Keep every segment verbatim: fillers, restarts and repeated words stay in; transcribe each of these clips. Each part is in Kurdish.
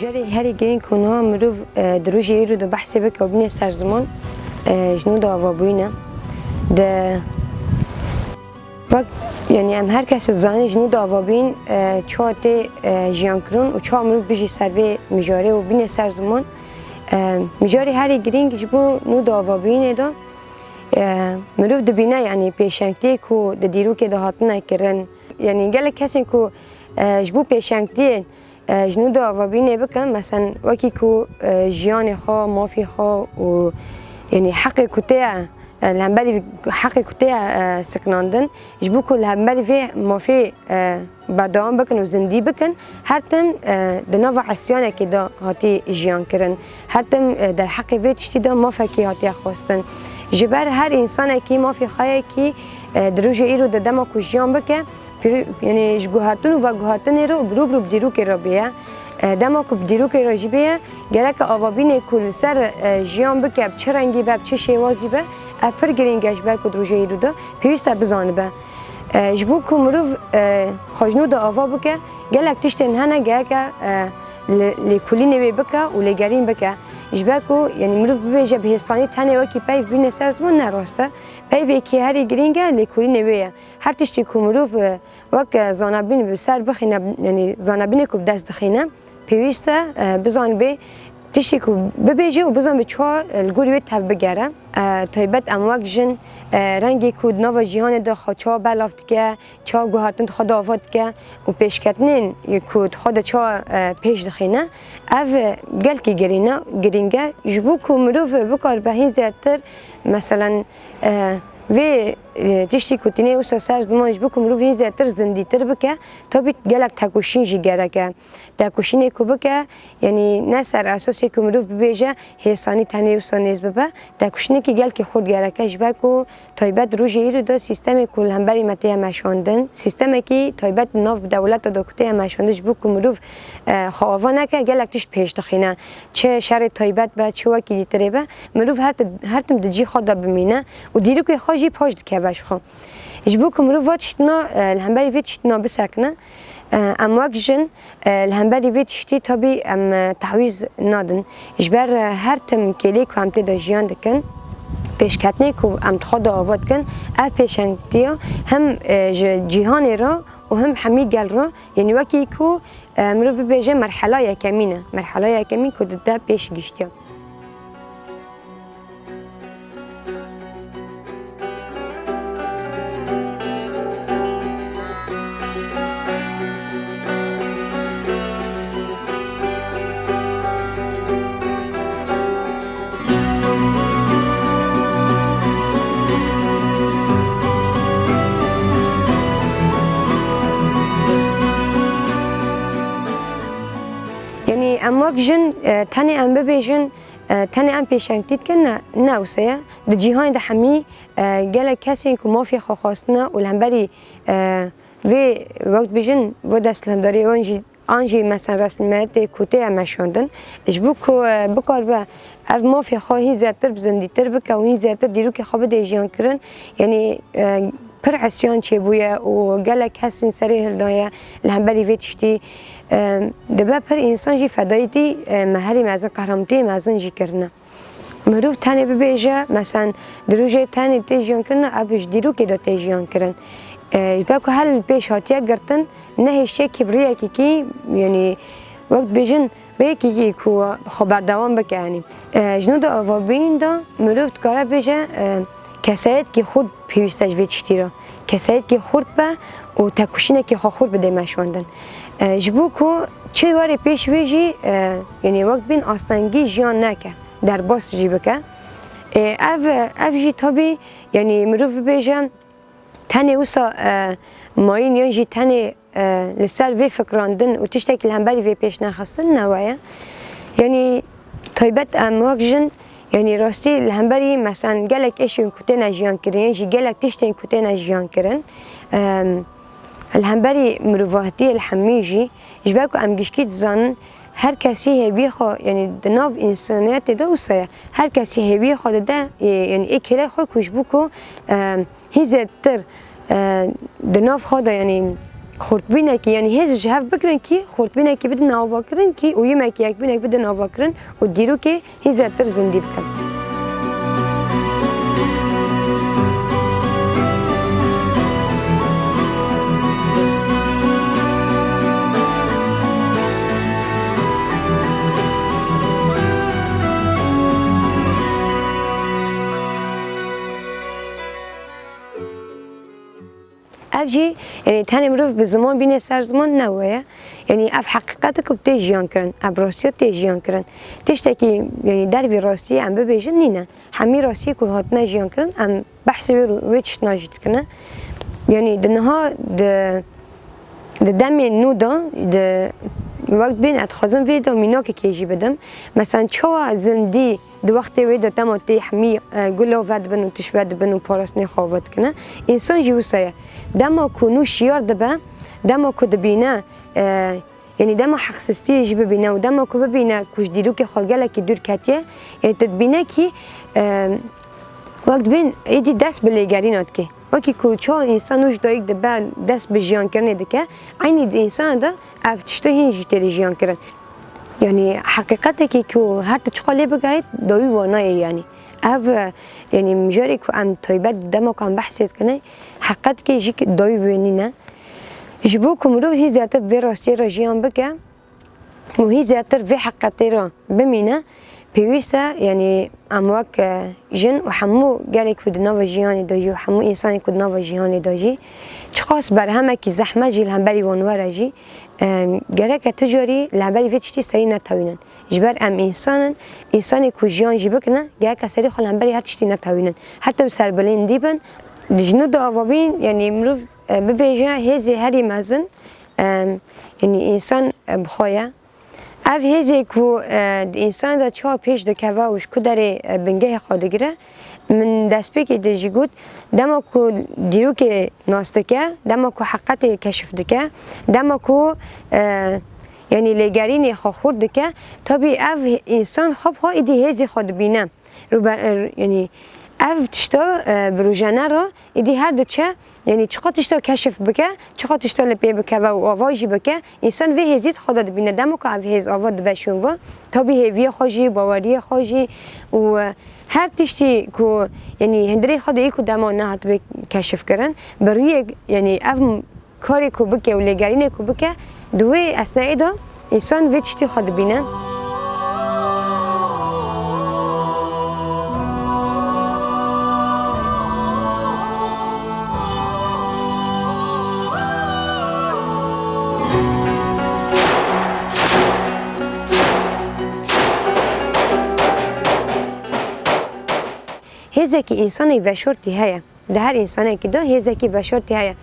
Mijarê herî girîng ku niha mirov, e, di rojê îro de behsê bike û bîne ser ziman, e, ji nû de avabûyî ne. Di Wek, yanî em her kes dizanin ji nû de avabîn, e, çawa tê, e, jiyan kirin û çawa mirov bijî ser vê mijarê û bîne ser ziman. E, mijarê herî girîng ji bo nû de avabînê de, e, mirov dibîne, yanî pêşengtiyê ku di dîrokê de hatine kirin. Yanî gelek kesên ku, e, ji bo pêşengtiyên e, ji nû de avabînê bikin, mesen wekî ku, e, jiyanê xwe, mafê xwe û, yanî heqê ku tê ye, e, li hemberî heqê ku tê ye, e, sikinandin, ji bo ku li hemberî vê mafê, e, berdewam bikin û zindî bikin, her tim, e, di nava esyanekê de hatî jiyan kirin. Her tim, e, derheqê vê tiştî de mafekî hatiye xwestin. Ji ber her însanekî mafê xwe yekî, e, di rojê îro de dema ku jiyan bike, Pîrî-, yanî ji guhertin û veguhertinê re û bi rû bi rû bi dîrokê re bêye. E, dema ku bi dîrokê re jî bêye, gereke avabînê ku li ser, e, jiyan bike, bi çi rengî be, bi çi şêwazî be, ev pir girîng e ji ber ku di rojê îro de pêwîst e bizanibe. E, ji bo ku mirov, e, xwe ji nû de ava bike, gelek tiştên hene gereke, e, li-, lêkolînê wê bike û lêgerîn bike. Ji ber ku, yanî mirov bibêje bi hêsanî tenê wekî peyv bîne ser ziman ne rast e. Peyvekî herî girîng e lêkolînê wê ye. Her tiştî ku mirov, e, wek, e, zanabîn bi ser bixîne, yanî zanabînê ku bi dest dixîne, pêwîst e, e, bizanibe tiştî ku bibêje û bizanibe çawa, e, li gorî wê tev bigere. E, taybet em wek jin, e, rengê ku di nava cîhanê de xwe çawa belav dike, çawa guhertin di xwe de ava dike û pêşketinên ku di xwe de çawa, e, pêş dixîne, ev, e, gelkî girîne, girîng e. Ji bo ku mirov bikaribe hîn zêdetir, meselen, e, Vê, e, tiştî ku tîne wisa ser ziman ji bo ku mirov hîn zêdetir zindîtir bike, tabî gelek tekoşîn jî gerek e. Tekoşînê ku bike, yanî ne ser esasê ku mirov bibêje hêsanî tenê wisa nêz bibe, tekoşînekî gelkî xurt gerek e, ji ber ku taybet rojê îro de sîstemê ku li hemberî me tê ye meşandin, sîstemekî taybet li nav dewleta de ku tê ye meşandin, ji bo ku mirov, e, xwe ava neke, gelek tişt pêş dixîne. Çi şerê taybet be, çi wekî dîtirê be, mirov her ti-, her tim di cî xwe de bimîne û dîrokê xwe jî paş dikeve ji xwe. Ji bo ku mirov va tiştina, e, li hemberî vê tiştina bisekine, e, em wek jin, e, li hemberî vê tiştî tabî em, e, tehwîz nadin. Ji ber, e, her tim kêlê ku em tê de jiyan dikin, pêşketinê ku em di xwe de ava dikin, ev pêşengtiya hem, e, ji cîhanê re û hem hemî gel re, yanî wekî ku, e, mirov bibêje merhela yekemîn e. Merhela yekemîn ku dide pêş giştiya. Yanî em wek jin, e, tenê em bibêjin, e, tenê em pêşengtî dikin, ne, ne wisa ye. Di cîhanê de hemî, e, gelek kesên ku mafê xwe xwestine û li hemberî, e, vê wek dibêjin, vê desthilatdariyê wan jî an jî mesela resmiyetê ku tê ye meşandin, ji bo ku, e, bikaribe ev mafê xwe hîn zêdetir bi zindîtir bike û hîn zêdetir dîrokê xwe bide jiyan kirin, yanî, e, pir isyan çêbûye û gelek kesên serê hildaye li hemberî vê tiştî. E, dibe pir însan jî fedayîtî, e, me herî mezin, qehrametiyê mezin jî kirine. Mirov tenê bibêje, mesen di rojê tenê tê jiyan kirin, ev ji dîrokê de tê jiyan kirin. E, ji ber ku her li pêş hatiye girtin, nehêştiye kibriyekî kî, yanî wek dibêjin, rêyekî ku xwe berdewam bike, yanî. E, ji nû de avabîn de mirov dikare bêje, e, kesayetkî xurt pêwîst e ji vê tiştî re. Kesayetkî xurt be û tekoşînekî xwe xurt bide meşandin. E, ji bo ku çi were pêş wê jî, e, yanî wek dibên astengî jiyan neke. Derbas jî bike. Ê, ev, ev jî tabî, yanî mirov bibêje, tenê wisa, e, mayîn yan jî tenê, e, li ser vê fikrandin û tiştekî li hemberî vê pêş nexistin ne we ye. Yanî taybet em wek jin, yanî rastî li hemberî, meselen, gelek êşên ku têne jiyan kirin, yan jî gelek tiştên ku têne jiyan kirin, em, li hemberî mirovatiyê li hemî jî, ji ber ku em gişkî dizanin, her kesî hêviyê xwe, yanî di nav însaniyetê de wisa ye. Her kesî hêviyê xwe dide, e, yanî ê kêlê xwe ku ji bo ku, e, hîn zêdetir, e, di nav xwe de, yanî xurtbînekî, yanî hêz ji hev bigirin kî xurtbînekî bidin avakirin kî û yimekî yekbînek bidin avakirin û dîrokê hîn zêdetir zindî bikin. Ev jî, yanî tenê mirov bi ziman bîne ser ziman ne we ye. Yanî ev heqîqet e ku tê jiyan kirin, ev rastiya tê jiyan kirin. Tiştekî, yanî dervî rastiyê em bibêjin nîne. Hemî rastiyê ku hatine jiyan kirin, em behsê wê, wê tiştine jî dikine. Yanî di niha di, di demê nû de, di wek bên ez dixwazim vê de mînakekê jî bidim. Mesela çawa zindî di wextê wê de dema tê hemî, e, gula vedibin û tişt vedibin û parastinê xwe vedikine. Însan jî wisa ye. Dema ku nû şiyar dibe, dema ku dibîne, e, yanî dema heqsistiyê jî bibîne û dema ku bibîne ku ji dîrokê xwe gelekî dûr ketiye, yanî tu dibîne kî, e, wek dibên êdî dest bi lêgerîna dike. Wekî ku çawa însan nû ji dayik dibe dest bi jiyankirinê dike, eynî di însana de ev tişta hîn jî têde jiyan kirin. Yanî heqîqetekî ku her tu çiqa lê bigerît, dawî wa nayê yanî. Ev, yanî mijarê ku em taybet dema ku em behsê dikine, heqîqetekî jî dawî wê nîne. Ji bo ku mirov hîn zêdetir vê rastiyê re jiyan bike û hîn zêdetir vê heqîqetê re bimîne, pêwîst e, yanî em wek, e, jin û hemû gelê ku di nava jiyanê de jî û hemû însanê ku di nava jiyanê de jî, çiqas berhemekî zehmet jî li hemberî wan were jî, e, gereke tu carî li hemberî vê tiştî serî netewînin. Ji ber em însan in, însanê ku jiyan jî bikine, gereke serî xwe li hemberî her tiştî netewînin. Her tim serbilindî bin. Di ji nû de ava bîn, yanî mirov, e, bibêje hêzê herî mezin, e, yanî însan, e, bi xwe ye. Ev hêzê ku, e, di însanê de çawa pêş dikeve û ji ku derê, e, bingehê xwe digire, min destpêkê de jî got, dema ku dîrokê nas dike, dema ku heqetê keşif dike, dema ku, e, yanî lêgerînê xwe xurt dike, tabî ev însan xwe bi xwe êdî hêzê xwe dibîne. Rûbe-, e, yanî ev tişta, e, bi rojane re êdî her diçe, yanî çiqa tişta keşif bike, çiqa tişta li pê bikeve û ava jî bike, însan vê hêzî di xwe de dibîne. Dema ku ev hêz ava dibe şûn ve, tabî hêviyê xwe jî, baweriyê xwe jî û, e, her tiştî ku, yanî hundirê xwe de yê ku dema nehatibê keşifkirin, bi riyek, yanî ev karê ku bike û lêgerînê ku bike, di wê esnayê de însan vê tiştî xwe dibîne. Hêzekî însanê veşartî heye. Di her însanekî de hêzekî veşartî heye.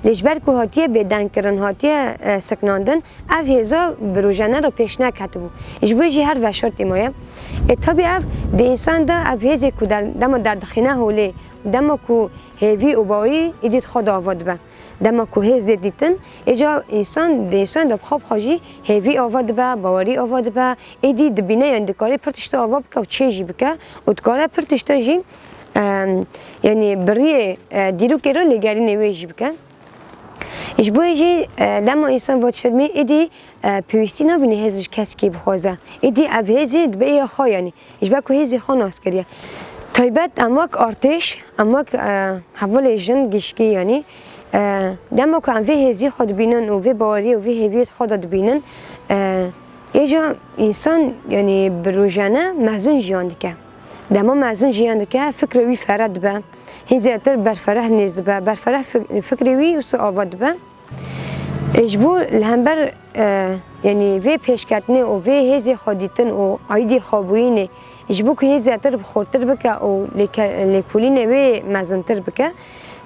Lê ji ber ku hatiye bêdengkirin, hatiye, e, siknandin, ev hêza bi rojane re pêş neketibû. Ji bo jî her veşartî maye. Ê, tabî ev di însan de ev hêzê ku der-, dema derdixîne holê, dema ku hêvî û bawerî êdî di xwe de ava dibe. Dema ku hêz dê dîtin, êca însan, di însan de bi xwe bi xwe jî hêvî ava dibe, bawerî ava dibe, êdî dibîne, yanî dikare pir tişta ava bike û çê jî bike û dikare pir tişta jî, em, yanî bi riyê, e, dîrokê re lêgerînê wê jî bike. Ji bo yê jî, e, dema însan va tişta dibîne, êdî, e, pêwîstî nabîne hêz ji kesekî bixwaze. Êdî ev hêzê dibe ya xwe, yanî ji ber ku hêzê xwe nas kiriye. Taybet em wek artêş, em wek, e, hevalê jin gişkî, yanî, e, dema ku em vê hêzî xwe dibînin û vê baweriyê û vê hêviyê di xwe de dibînin, e, êca însan, yanî bi rojane mezin jiyan dike. Dema mezin jiyan dike, fikrê wî fereh dibe. Hîn zêdetir berfereh nêz dibe. Berfereh fik-, fikrê wî wisa ava dibe. Ê, ji bo li hember, e, yanî vê pêşketinê û vê hêzê xwe dîtin û aîdî xwebûyînê, ji bo ku hê zêdetir xurtir bike û lêke-, lêkolînê wê mezintir bike,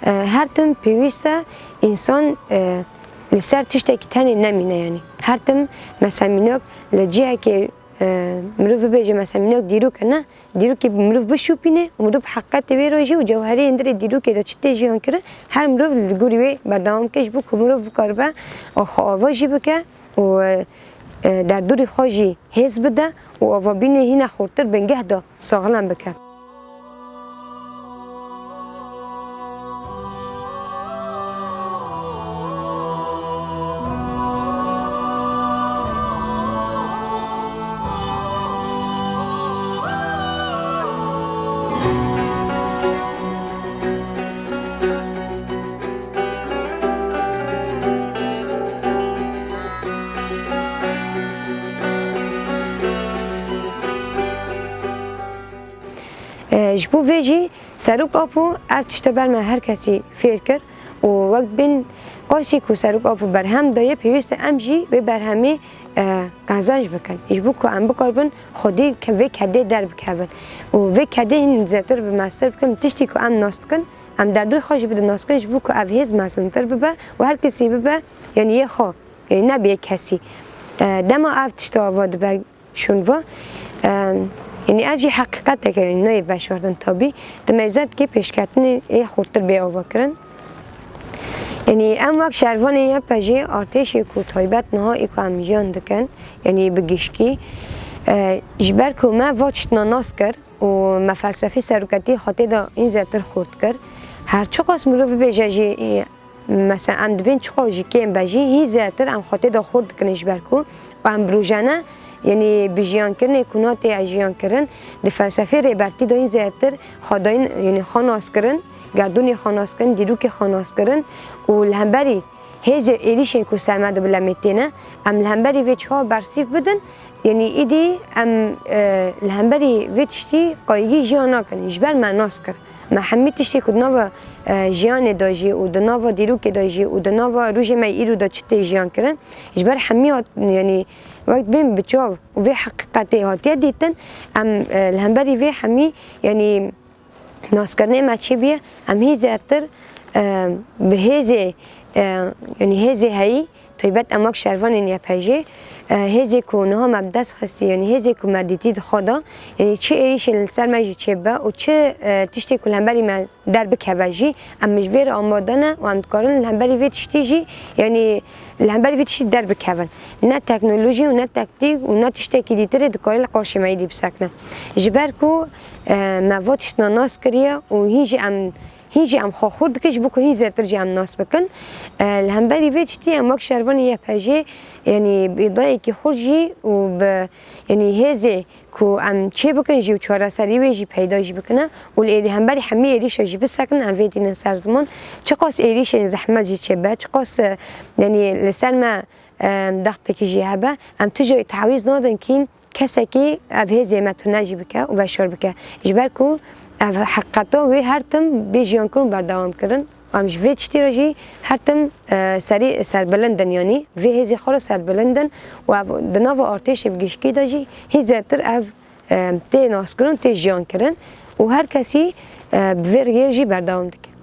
e, her tim pêwîst e însan, e, li ser tiştekî tenê nemîne, yanî her tim mesela mînak li cihekê, e, mirov bibêje mesela mînak dîrok e, ne, dîrokê mirov bişopîne û mirov bi heqîqetê wê re jî û cewherê hundirê dîrokê de çi tê jiyan kirin, her mirov li gorî wê berdewam bike, ji bo ku mirov bikaribe xwe ava jî bike û, e, derdorê xwe jî hêz bide û avabînê hîne xurtir bingeh de saxlem bike. E, ji bo vê jî Serok Apo ev tişte ber me her kesî fêr kir û wek dibên qasî ku Serok Apo berhem daye, pêwîst e em jî wê berhemê, e, qezenc bikin. Ji bo ku em bikaribin xwedî ke-, vê kedê derbikevin û vê kedê hîn zêdetir bi mestir bikin, tiştî ku em nas dikin, em derdorê xwe jî bidin nas kirin, ji bo ku ev hêz mezintir bibe û her kesî bibe, yanî yê xwe, yanî nebê yê kesî. E, dema ev tişta ava dibe şûnva, e, yanî ev jî heqîqetek e, yanî nayê veşartin tabî, di meyzedkê pêşketinê yê xurtir bê ava kirin. Yanî em wek şervanê Y P J artêşê ku taybet niha ê ku em jiyan dikin, yanî bi gişkî, e, ji ber ku me va tiştna nas kir, û me felsefî seroketî xwe tê de hîn zêdetir xurt kir. Her çiqas mirov bibêje jî, e, mesela em dibên çiqas jî kêm be jî, hîn zêdetir em xwe tê de xurt dikin ji ber ku û em bi rojane, yanî bi jiyankirinê ku natê jiyan kirin, di felsefê rêbertî de hîn zêdetir xwedayîn, yanî xwe nas kirin, gerdûnê xwe nas kirin, dîrokê xwe nas kirin û li hemberî hêzê êrîşên ku ser me dibilemê têne, em li hemberî vê çawa bersîv bidin, yanî îdî em, e, li hemberî vê tiştî qayîgî jiyan nakin. Ji ber me nas kir. Me hemî tiştê ku di nava, e, jiyanê de jî û di nava dîrokê de jî û di nava rojê me îro de çi tê jiyan kirin, ji ber hemî hat, yanî wek dibên bi çav û vê heqîqetê hatiye dîtin, em, e, li hemberî vê hemî, yanî naskirinê me çêbûye, em hîn zêdetir, e, bi hêzê, e, yanî hêzê heyî, taybet em wek şervanên Y P J, e, hêzê ku niha me bi dest xistî, yanî hêzê ku me dîtî di xwe de, yanî çi êrîşên li ser me jî çêbibe û çi, e, tiştê ku li hemberî me derbikeve jî, em ji vê re amade ne û em dikarin li hemberî vê tiştî jî, yanî li hemberî vê tiştî derbikevin. Ne teknolojî û ne tektîk û ne tiştekî dîtirê dikare li qarşê me êdî bisekine. Ji ber ku, e, me va tiştna nas kiriye û hîn jî em, hîn jî em xwe xurt dikin ji bo ku hîn zêdetir jî em nas bikin. E, li hemberî vê tiştî em wek şervanê Y P J, yanî bi îdayekî xurt jî û bi, yanî hêzê ku em çê bikin jî û çareserî wê jî peyda jî bikine û li êrî hemberî hemî êrîşa jî bisekinin, em vê tînin ser ziman. Çiqas êrîşên zehmet jî çêbe, çiqas, e, yanî li ser me, e, dextekî jî hebe, em tu jî tawîz nadin kîn kesekî ev hêzê me tune jî bike û veşar bike. Ji ber ku ev heqîqeta wê her tim bê jiyan kirin û berdewam kirin. Em ji vê tiştî re jî her tim, e, serî serbilind in, yanî vê hêzê xwe re serbilind in û ev di nava artêşê bi gişkî de jî hîn zêdetir ev, e, tê naskirin, tê jiyan kirin û her kesî, e, bi vê rêyê jî berdewam dike.